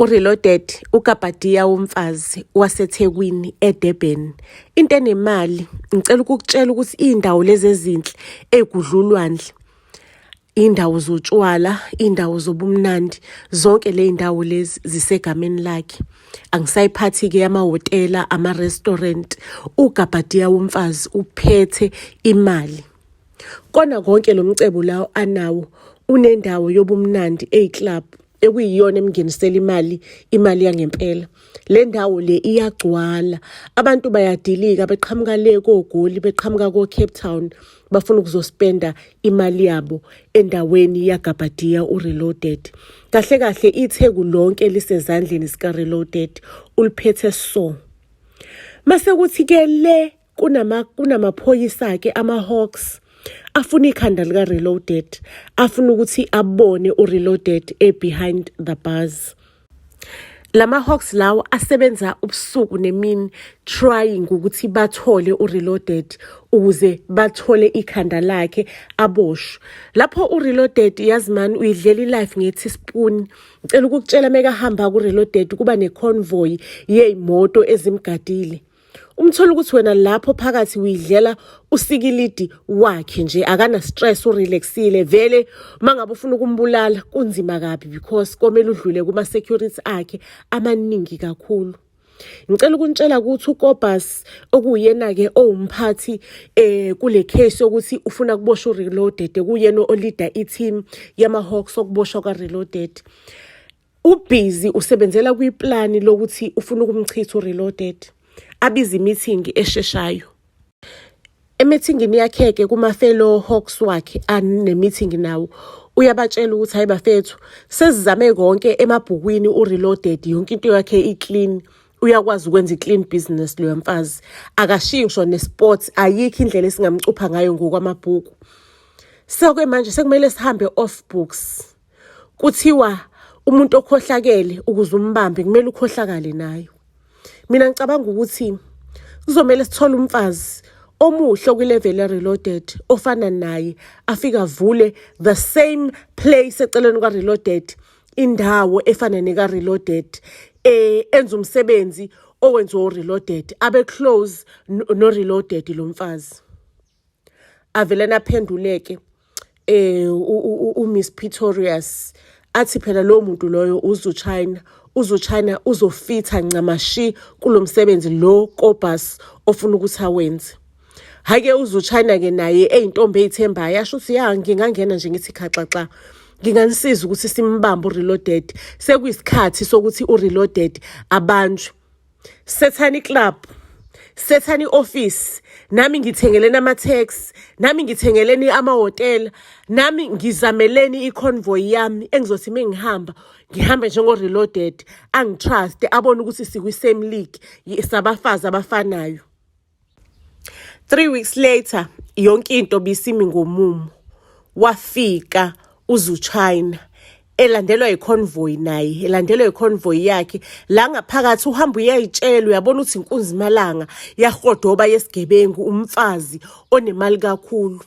UReloaded uGabadiya womfazi waseThekwini eDurban. Into enemali, ngicela ukukutshela ukuthi iy'ndawo lezi ezinhle ey'gudla ulwandle, iy'ndawo zotshwala, iy'ndawo zobumnandi, zonke ley'ndawo lezi zisegameni lakhe. Angisayiphathi-ke amahhotela, ama-restaurant. UGabadiya womfazi uphethe imali. Kona konke lo mcebo lawo anawo, unendawo yobumnandi eyi-club ekuyiyona emngenisela imali, imali yangempela. Le ndawo le iyagcwala, abantu bayadilika beqhamuka le koGoli, beqhamuka ko-Cape Town, bafuna ukuzospenda imali yabo endaweni yaGabadiya uReloaded. Kahle kahle iTheku lonke lisezandleni zikaReloaded, uliphethe so. Mase kuthi-ke le kunamaphoyisa-ke ama-Hawks afuna ikhanda lika-Reloaded, afuna ukuthi abone u-Reloaded e-behind the bars. Lama-Hawks lawo asebenza ubusuku nemini trying ukuthi bathole u-Reloaded ukuze bathole ikhanda lakhe aboshwe. Lapho u-Reloaded yazi mani uyidlela i-life nge-teaspoon. Ngicela ukukutshela mekahamba ku-Reloaded kuba ne-convoy yey'moto ezimgadile. Umthola ukuthi wena lapho phakathi uyidlela usikilidi wakhe nje, akana stress, urelaxile vele. Mangabe ufuna ukumbulala kunzima kabi because komele udlule kuma security akhe amaningi kakhulu. Ngicela ukunitshela ukuthi uKobus okuyena-ke owumphathi kule case yokuthi ufuna kuboshwa uReloaded, kuyena o-leada i-team yama-Hawks okuboshwa kwa-Reloaded. Ubhizi usebenzela kwiplani lokuthi ufuna ukumchitha uReloaded. Abiza i-meeting esheshayo. Emithingini yakhe-ke kuma-fellow Hawks wakhe ane-meeting nawo, uyabatshela ukuthi hayi bafethu, sesizame konke emabhukwini uReloaded, yonke into yakhe i-clean, uyakwazi ukwenza i-clean business loya mfazi, akashiyi ngisho ne-spot, ayikho indlela esingamcupha ngayo ngokwamabhuku. So-ke manje sekumele sihambe off books. Kuthiwa umuntu okhohlakele ukuze umbambe kumele ukhohlakale naye. Mina ngicabanga ukuthi kuzomele sithole umfazi omuhle okwi-level e-Reloaded ofana naye, afike avule the same place eceleni kwa-Reloaded, indawo efana neka-Reloaded, enza umsebenzi owenziwa u-Reloaded, abe close no-Reloaded lo mfazi. Avele aphenduleke uMiss Pretorius athi phela lowo muntu loyo uZuchina, uZuchina uzofitha ncamashi kulo msebenzi lo Kobus ofuna ukuthi awenze. Hhayi-ke uZuchina-ke naye eyintombi eyithembayo yasho ukuthi ya ngingangena nje ngithi khaxaxa, nginganisiza ukuthi simbambe uReloaded, sekuyisikhathi sokuthi uReloaded abanjwe. Sethani club, sethani office, nami ngithengeleni ama-taxi, nami ngithengeleni amahhotela, nami ngizameleni i-convoy yami engizothi uma ngihamba ngihambe njengo-Reloaded, angi-trust, abone ukuthi sikwi-same league sabafazi abafanayo. 3 weeks later yonke into bisimi ngomumo. Wafika uZuchina elandelwa i-convoy naye, elandelwa i-convoy yakhe. La ngaphakathi uhamba uyayitshela, uyabona ukuthi inkunzi malanga yahodoba yesigebengu, umfazi onemali kakhulu.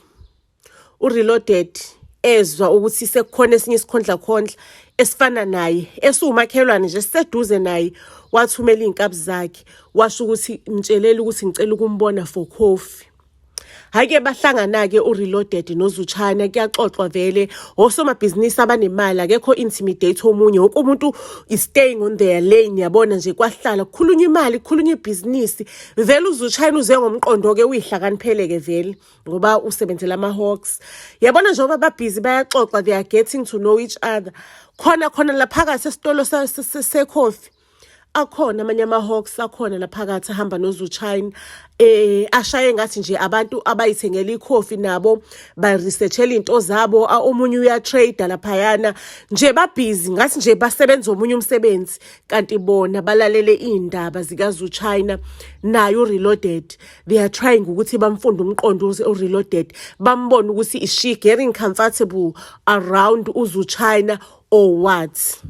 UReloaded ezwa ukuthi sekukhona esinye isikhondlakhondla esifana naye esiwumakhelwane nje siseduze naye, wathumela iy'nkabi zakhe washo ukuthi mtshelele ukuthi ngicela ukumbona for coffee. Hhayi-ke bahlangana-ke uReloaded noZuchina, kuyaxoxwa vele, osomabhizinisi abanemali, akekho intimidate omunye, wonke umuntu is staying on their lane, yabona nje kwahlala kukhulunywa imali, kukhulunywa ibhizinisi. Vele uZuchina uze ngomqondo-ke uyihlakaniphele-ke vele ngoba usebenzela ama-Hawks. Yabona njengoba babhizi bayaxoxa, they are getting to know each other. Khona khona laphakathi esitolo sekhofi akhona amanye ama-Hawks akhona laphakathi ahamba noZuchina, ashaye ngathi nje abantu abayithengela ikhofi nabo ba-researchela iy'nto zabo, omunye uya-trade laphayana nje babhizi ngathi nje basebenza omunye umsebenzi, kanti bona balalele iy'ndaba zikaZuchina naye uReloaded. They are trying ukuthi bamfunde umqondo uReloaded, bambone ukuthi is she getting comfortable around uZuchina or what.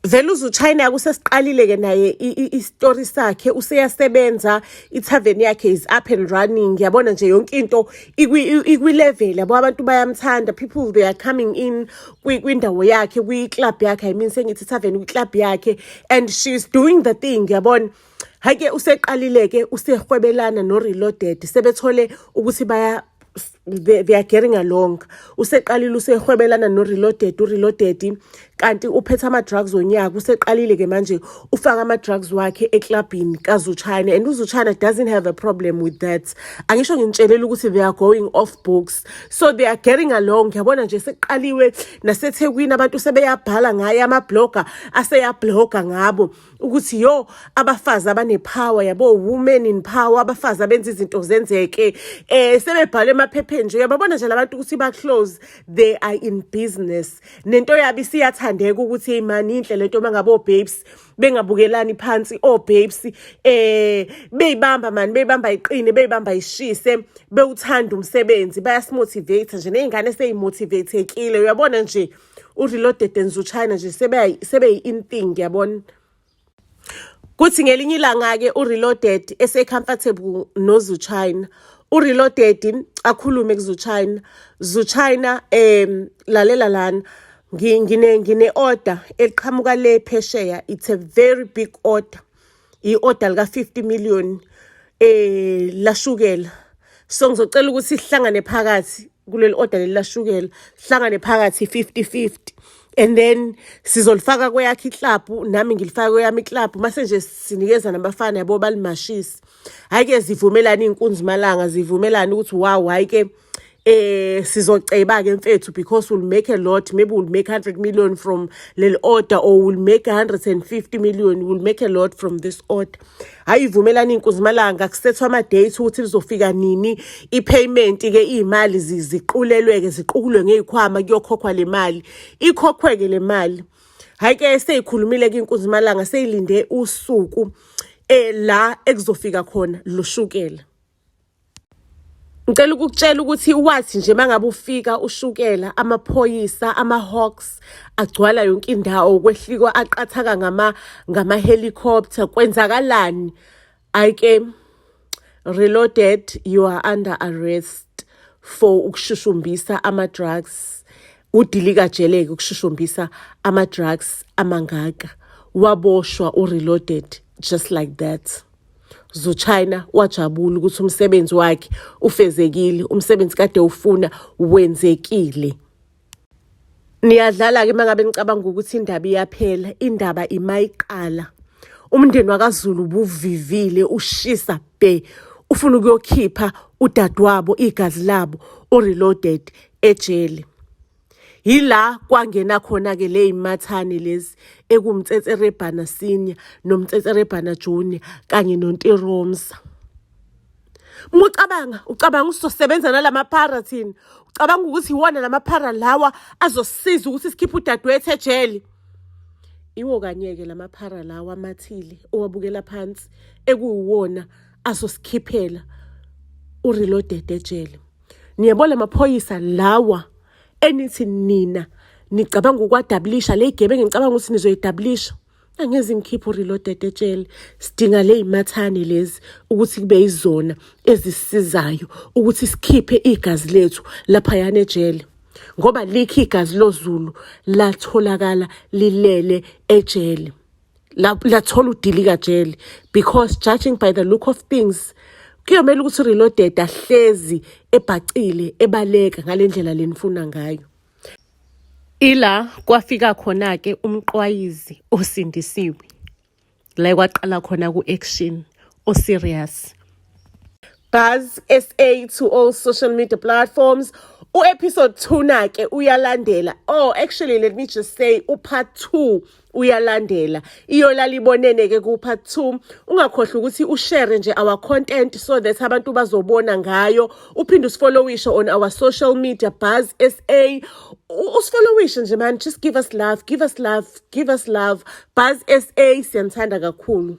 Vele uZuchina usesiqalile ke naye i-story sakhe, useyasebenza, ithaveni yakhe is up and running. Yabona nje yonke into ikwi-level yabo, abantu bayamthanda, people, they are coming in kwindawo yakhe, kwi-club yakhe, I mean, sengithi tavern, kwi-club yakhe, and she's doing the thing, yabona. Hhayi-ke, useqalile-ke, usehwebelana no-Reloaded, sebethole ukuthi baya they are getting along. Useqalile, usehwebelana no-Reloaded. U-Reloaded kanti uphethe ama-drugs onyaka. Useqalile-ke manje, ufaka ama-drugs wakhe eklabhini kaZuchina, and uZuchina doesn't have a problem with that. Angisho nginitshelele ukuthi they are going off books, so they are getting along. Yabona nje, sekuqaliwe naseThekwini, abantu sebeyabhala ngaye, ama-blogger aseyabloga ngabo ukuthi yo, abafazi abanepower, yabo, women in power, abafazi abenza izinto zenzeke. Sebebhale emaphepheni nje, uyababona nje labantu ukuthi ba close, they are in business, nento yabo isiyathandeka ukuthi hey man, inhle lento mangabe o-babes bengabukelani phansi, o-babes beyibamba man, beyibamba iqine, beyibamba ishise, bewuthanda umsebenzi, bayasimotivate nje, ney'ngane seyimotivatekile. Uyabona nje, uReloaded and Zuchina nje sebeyi-in thing, yabona. Kuthi ngelinye ilanga-ke uReloaded ese-comfortable noZuchina, uReloaded akhulume kuZuchina, "Zuchina, lalela lana, ngine order eliqhamuka le phesheya. It's a very big order, i-order lika 50 million lashukela. So ngizocela ukuthi sihlangane phakathi kuleli order leli lashukela, sihlangane phakathi 50-50, and then sizolifaka kweyakhe iklabhu, nami ngilifaka kweyami iklabhu, mase nje sinikeza nabafana, yabo, balimashise." Hhayi-ke, zivumelane iy'nkunzi malanga, zivumelane ukuthi wow, hhayi-ke, sizoceba ke mfethu, because we'll make a lot, maybe we'll make 100 million from leli order or we'll make 150 million, we'll make a lot from this order. Hayi, ivumelana iy'nkunzi malanga, kusethwa ama-date ukuthi lizofika nini i-payment ke, iy'mali ziqulelwe-ke, ziqukulwe ngey'khwama, kuyokhokhwa le mali, ikhokhwe-ke le mali. Hhayi-ke, seyikhulumile-ke iy'nkunzi malanga, seyilinde usuku la ekuzofika khona lo shukela. Ngicela ukukutshela ukuthi wathi nje mangabe ufika ushukela, amaphoyisa, ama-hawks agcwala yonke indawo, kwehlikwa aqathaka ngama-helicopter. Kwenzakalani? Ayike, "Reloaded, you are under arrest for ukushushumbisa ama-drugs." Udilika jele-ke ukushushumbisa ama-drugs amangaka. Waboshwa uReloaded just like that. Zuchina wajabula ukuthi umsebenzi wakhe ufezekile, umsebenzi kade ufuna wenzekile. Niyadlala-ke uma ngabe nicabanga ukuthi indaba iyaphela, indaba imayiqala. Umndeni wakaZulu ubuvivile, ushisa bhe, ufuna ukuyokhipha udadewabo, igazi labo, uReloaded ejele. Yila kwangena khona-ke le y'mathane lezi ekuwuMtsetserebhana Senior noMtsetserebhana Junior kanye noNtiromsa. Uma ucabanga, ucabanga usizosebenza nalamaphara thina? Ucabanga ukuthi iwona lamaphara lawa azosisiza ukuthi sikhiphe udadewethu ejele? Iwo kanye-ke lamaphara lawa amathile owabukela phansi ekuwuwona azosikhiphela uReloaded ejele. Niyabona lamaphoyisa lawa enithi nina nicabanga ukuwadabulisha, le y'gebengu ngicabanga ukuthi nizoyidabulisha, angeze ngikhiphe uReloaded ejele. Sidinga le y'mathane lezi ukuthi kube yizona ezisisizayo ukuthi sikhiphe igazi lethu laphayana ejele, ngoba likho igazi loZulu latholakala lilele ejele, lathola udilika jele, because judging by the look of things, kuyomele ukuthi uReloaded ahlezi ebhacile, ebaleka ngale ndlela lenifuna ngayo. Ila kwafika khona-ke umqwayizi osindisiwe, la kwaqala khona ku-action o-serious. Buzz SA to all social media platforms. U-episode 2 na-ke uyalandela. Oh, actually, let me just say u-part 2 uyalandela. Iyolala ibonene-ke ku-part 2. Ungakhohlwa ukuthi ushare nje our content so that abantu bazobona ngayo. Uphinde usifollowishe on our social media, Buzz SA. Usifollowishe nje man, just give us love, give us love, give us love. Buzz SA, siyanithanda kakhulu.